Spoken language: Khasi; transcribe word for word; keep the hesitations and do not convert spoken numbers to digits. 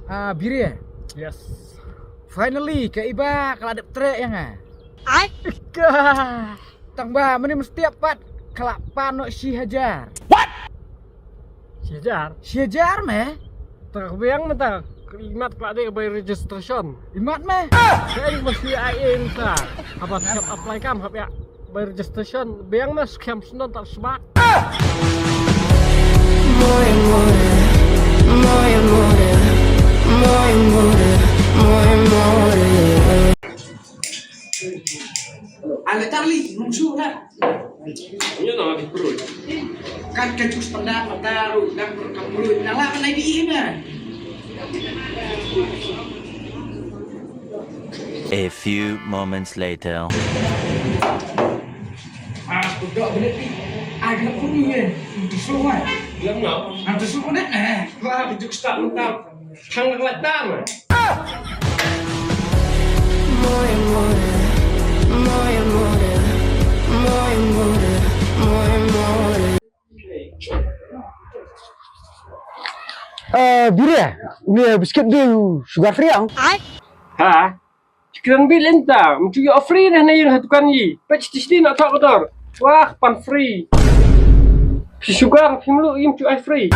Ah, Biri. Yes. Finally, ka Iba ka la dep treh ïa nga. Tang ba mynne mynstep pat ka la pan noh shi hajar. Shi hajar? Shi hajar me. Tang biang mynta. Imat ka la dei bai registration. Imat me. Ka ïa ba shi ai enta. Haba hap apply kam hap ïa bai registration. Biang me skhem snon tak sbak. Ale tarli, mungsu na. Nyo na di perut. Kan kan cus pendak mata ru dan perut kan perut. Nala kan lagi ini. A few moments later. Ah, udah bener ni. Ah, gelap pun ni kan. Tusuk kan. Gelap ngau. Ah, tusuk kan eh. Wah, bejuk start mantap. Thang nak letak mah. Eh, Biri, uni biskit di sugar free ang? Ha? Chicken bi lenta, mchu yo free dah na yung hatukan yi. Pech tishti na tak dor. Wah, pan free. Si sugar, pimlu im chu ai free.